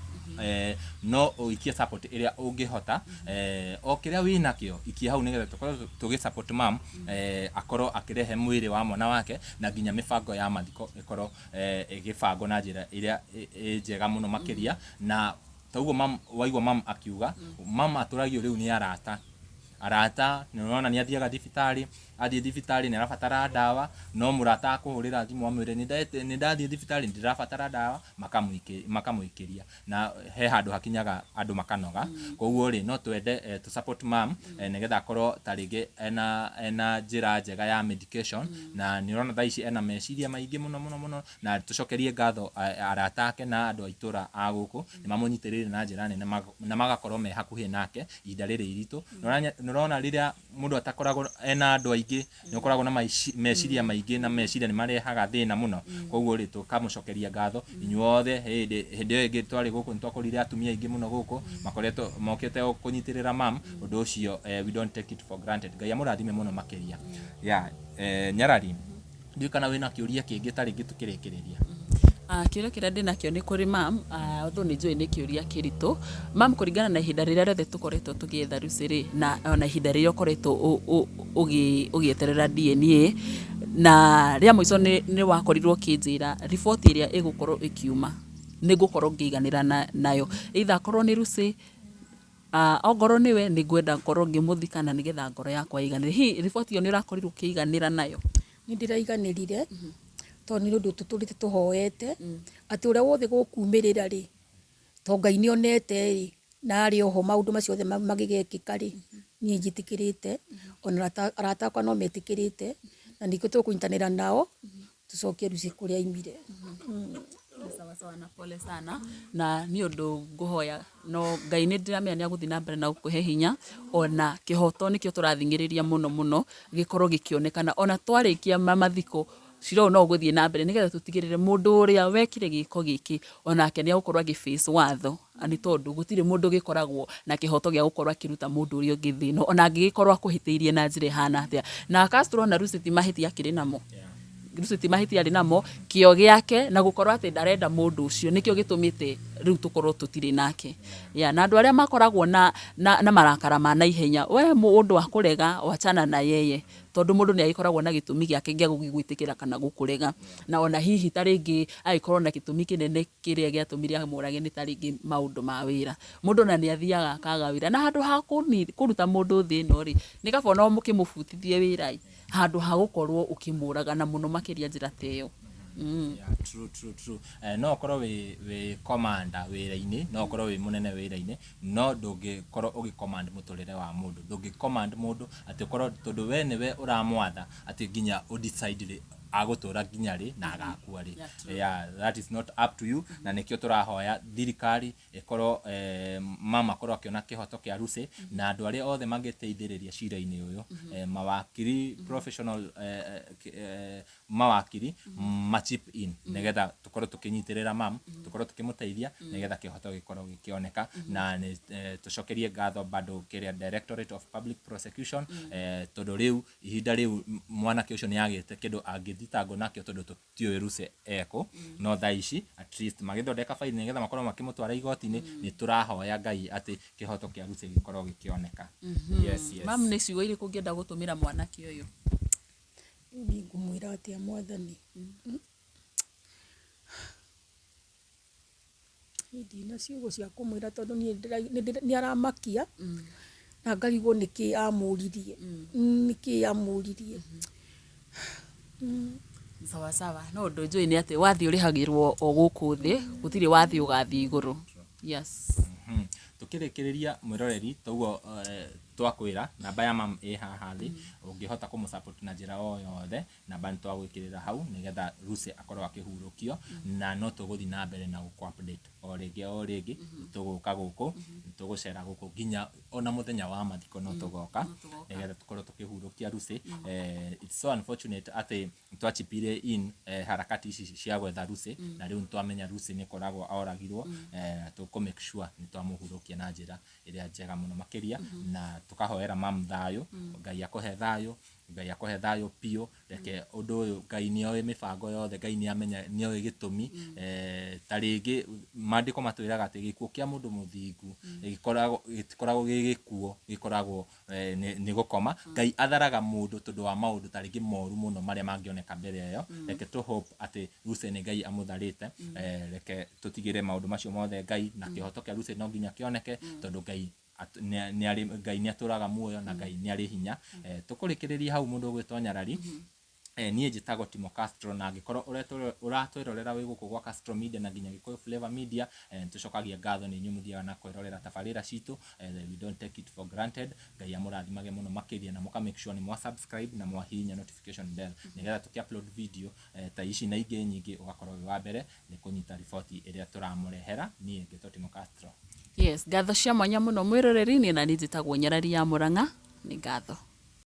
no ũikie support ĩrĩa ũngĩhota, o kĩrĩa wĩnakĩo ikia hau nĩgetha tũkorwo tũgĩ support mum, akorwo akĩrehe mwĩrĩ wa mwana wake, na nginya mĩbango ya mathiko ĩkorwo ĩgĩbangwo na njĩra ĩrĩa ĩ njega mũno makĩria, na toguo mam, waigua mam akiuga, mam atũragio rĩu nĩ arata, arata nĩ ũrona nĩ athiaga thibitarĩ, athiĩ thibitarĩ nĩ arabatara ndawa, no mũrata akũhũrĩra thimũ amwĩre nĩ ndathiĩ thibitarĩ ndĩrabatara ndawa, makamũikĩria, na he handũ hakinyaga andũ makanoga, koguo rĩ no twende tũ support mam, nĩgetha akorwo ta rĩngĩ ena njĩra njega ya medication, na nĩ ũrona thaa ici ena meciria maingĩ mũno mũno mũno, na tũcokerie ngatho arata ake na andũ a itũra a gũkũ, nĩ mamũnyitĩrĩire na njĩra nene na magakorwo me hakuhĩ nake ihinda rĩrĩ iritũ. Nĩ ũrona rĩrĩa mũndũ atakoragwo ena andũ aingĩ, nĩ ũkoragwo na meciria maingĩ na meciria nĩ marehaga thĩna mũno, koguo rĩ tũkamũcokeria ngatho inyuothe. Hĩndĩ ĩyo ĩngĩ twarĩ gũkũ nĩ twakorire atumia aingĩ mũno gũkũ makoretwo mokĩte kũnyitĩrĩra mam, ũndũ ũcio we don't take it for granted. Ngai amũrathime mũno makĩria. Yeah, Nyarari, ndiũĩ kana wĩna kĩũria kĩngĩ ta rĩngĩ tũkĩrĩkĩrĩria. Kĩũria kĩrĩa ndĩnakĩo nĩ kũrĩ mam, although nĩ njũĩ nĩ kĩũria kĩritũ. Mam, kũringana na ihinda rĩrĩa rĩothe tũkoretwo tũgĩetha Lucy rĩ, na ona ihinda rĩrĩa ũkoretwo ũgĩeterera DNA, na rĩa mũico nĩ wakorirwo ũkĩnjĩra riboti ĩrĩa ĩgũkorwo ĩkiuma nĩ ngũkorwo ngĩiganĩra nayo. Either akorwo nĩ Lucy, ongorwo nĩwe nĩ ngwenda ngorwo ngĩmũthika na nĩgetha ngoro yakwa ĩiganĩre. Hihi riboti ĩyo nĩ ũrakorirwo ũkĩiganĩra nayo? Nĩ ndĩraiganĩrire tondũ nĩ ũndũ tũtũrĩte tũhoete atĩ ũrĩa wothe gũkumĩrĩra rĩ, to Ngai nĩ onete rĩ, na arĩ oho maũndũ macio othe magĩgekĩka rĩ, niĩ njĩtĩkĩrĩte, ona arata akwa no metĩkĩrĩte, na nĩkĩo tũkũnyitanĩra nao tũcokie Lucy kũrĩa aimire. Sawa sawa na pole sana na nĩ ũndũ ngũhoya no Ngai nĩ ndĩramenya nĩ agũthiĩ na mbere na gũkũhe hinya ona kĩhoto nĩkĩo tũrathing'ĩrĩria mũno mũno gĩkorwo gĩkĩonekana ona twarĩkia mathiko cira ũyũ no ũgũthiĩ na mbere nĩgetha tũtigĩrĩre mũndũ ũrĩa wekire gĩko gĩkĩ onake nĩ egũkorwo agĩ face watho nĩ tondũ gũtirĩ mũndũ ũgĩkoragwo na kĩhoto gĩa gũkorwo akĩruta mũndũ ũrĩa ũngĩ thĩ ĩno ona angĩgĩkorwo akũhĩtĩirie na njĩra ĩhana atĩa. Na Castro ona Lucy ti mahĩtia akĩrĩ namo. Lucy ti mahĩtia arĩ namo, kĩo gĩake na gũkorwo atĩ ndarenda mũndũ ũcio nĩkĩo gĩtũmĩte rĩu tũkorwo tũtirĩ nake. Yeah, na andũ arĩa makoragwo na, na, na marakara ma naihenya, we mũndũ akũrega wachana na yeye, tondũ mũndũ nĩ agĩkoragwo na gĩtũmi gĩake gĩa gũgĩgwĩtĩkĩra kana gũkũrega. Na ona hihi ta rĩngĩ agĩkorwo na gĩtũmi kĩnene kĩrĩa gĩatũmire amũrage nĩ ta rĩngĩ maũndũ ma wĩra. Mũndũ ona nĩ athiaga akaga wĩra, na handũ ha kũruta mũndũ thĩ ĩno rĩ, nĩ kaba ona ũkĩmũbutithie wĩra ĩ, handũ ha gũkorwo ũkĩmũraga na mũno makĩria njĩra ta ĩyo. Yeah, true, true, true. No ũkorwo wĩ commander wĩra-inĩ, no ũkorwo wĩ mũnene wĩra-inĩ, no ndũngĩkorwo ũgĩ command mũtũrĩre wa mũndũ. Ndũngĩ command mũndũ atĩ ũkorwo tondũ we nĩwe ũramwatha atĩ nginya ũ decide rĩ agũtũra nginya rĩ na agakua rĩ. Yeah, that is not up to you, na nĩkĩo tũrahoya thirikari ĩkorwo mama akorwo akĩona kĩhoto kĩa Lucy na andũ arĩa othe mangĩteithĩrĩria cira-inĩ ũyũ, mawakiri professional, mawakiri ma chip in nĩgetha tũkorwo tũkĩnyitĩrĩra mam, tũkorwo tũkĩmũteithia nĩgetha kĩhoto gĩkorwo gĩkĩoneka. Na nĩ tũcokerie ngatho bado kĩrĩa Directorate of Public Prosecution, tondũ rĩu ihinda rĩu mwanake ũcio nĩ agĩte kĩndũ angĩthiĩ Tũgĩthitangwo nakĩo tondũ tũtiũĩ Lucy ekũ, no thaa ici at least magĩthondeka bail nĩgetha makorwo makĩmũtwara igoti-inĩ, nĩ tũrahoya Ngai atĩ kĩhoto kĩa Lucy gĩkorwo gĩkĩoneka. Yes, yes. Mam, nĩ ciugo irĩkũ ũngĩenda gũtũmĩra mwanake ũyũ? Rĩu niĩ ngũmwĩra atĩa mwathani? Niĩ ndirĩ na ciugo cia kũmwĩra tondũ niĩ nĩ aramakia na ngarigwo nĩkĩ amũririe, nĩkĩ amũririe. Sawa sawa, no ũndũ njũĩ nĩ atĩ wathiĩ ũrĩhagĩrwo o gũkũ thĩ, gũtirĩ wathiĩ ũgathiĩ igũrũ. Yes. Tũkĩrĩkĩrĩria mwĩroreri, toguo twakwĩra, namba ya mam ĩ haha thĩ, ũngĩhota kũmũ support na njĩra o yothe, Namba nĩ twagwĩkĩrĩra hau nĩgetha Lucy akorwo akĩhurũkio na no tũgũthiĩ na mbere na gũkũ update o rĩngĩ o rĩngĩ. Nĩ tũgũka gũkũ, nĩ tũgũcera gũkũ nginya ona mũthenya wa mathiko no tũgoka nĩgetha tũkorwo tũkĩhurũkia Lucy. It's so unfortunate atĩ nĩ twa chip in harakati ici cia gwetha Lucy na rĩu nĩ twamenya Lucy nĩ kũragwo oragirwo. Tũkũ make sure nĩ twamũhurũkia na njĩra ĩrĩa njega mũno makĩria na tũkahoera mam thayũ, Ngai akũhe thayũ. Ngai akũhe thayũ biũ, reke ũndũ ũyũ, Ngai nĩ oĩ mĩbango yothe, Ngai nĩ amenya, nĩ oĩ gĩtũmi, ta rĩngĩ mandĩko matwĩraga atĩ gĩkuũ kĩa mũndũ mũthingu gĩkoragwo, gĩtikoragwo gĩ gĩkuũ, gĩkoragwo nĩ gũkoma. Ngai atharaga mũndũ tondũ wa maũndũ ta rĩngĩ moru mũno marĩa mangĩoneka mbere ĩyo, reke tũ hope atĩ Lucy nĩ Ngai amũtharĩte, reke tũtigĩre maũndũ macio mothe Ngai, na kĩhoto kĩa Lucy no nginya kĩoneke, tondũ Ngai nĩ arĩ Ngai nĩ atũraga muoyo na Ngai nĩ arĩ hinya. Tũkũrĩkĩrĩria hau mũndũ ũgwĩtwo Nyarari. Niĩ njĩtagwo Timo Castro na angĩkorwo ũratwĩrorera wĩ gũkũ gwa Castro Media na nginya Gĩkũyũ Flavor Media, nĩ tũcokagia ngatho nĩ inyuĩ mũthiaga na kwĩrorera tabarĩra citũ. We don't take it for granted. Ngai amũrathimage mũno makĩria na mũka make sure nĩ mwa subscribe na mwahihinya notification bell nĩgetha tũkĩ upload video ta ici na ingĩ nyingĩ ũgakorwo wĩ wa mbere nĩ kũnyita riboti ĩrĩa tũramũrehera. Niĩ ngĩtwo Timo Castro. Yes, ngatho cia mwanya mũno mwĩroreri, niĩ naniĩ njĩtagwo Nyarari ya Mũrang'a, nĩ ngatho.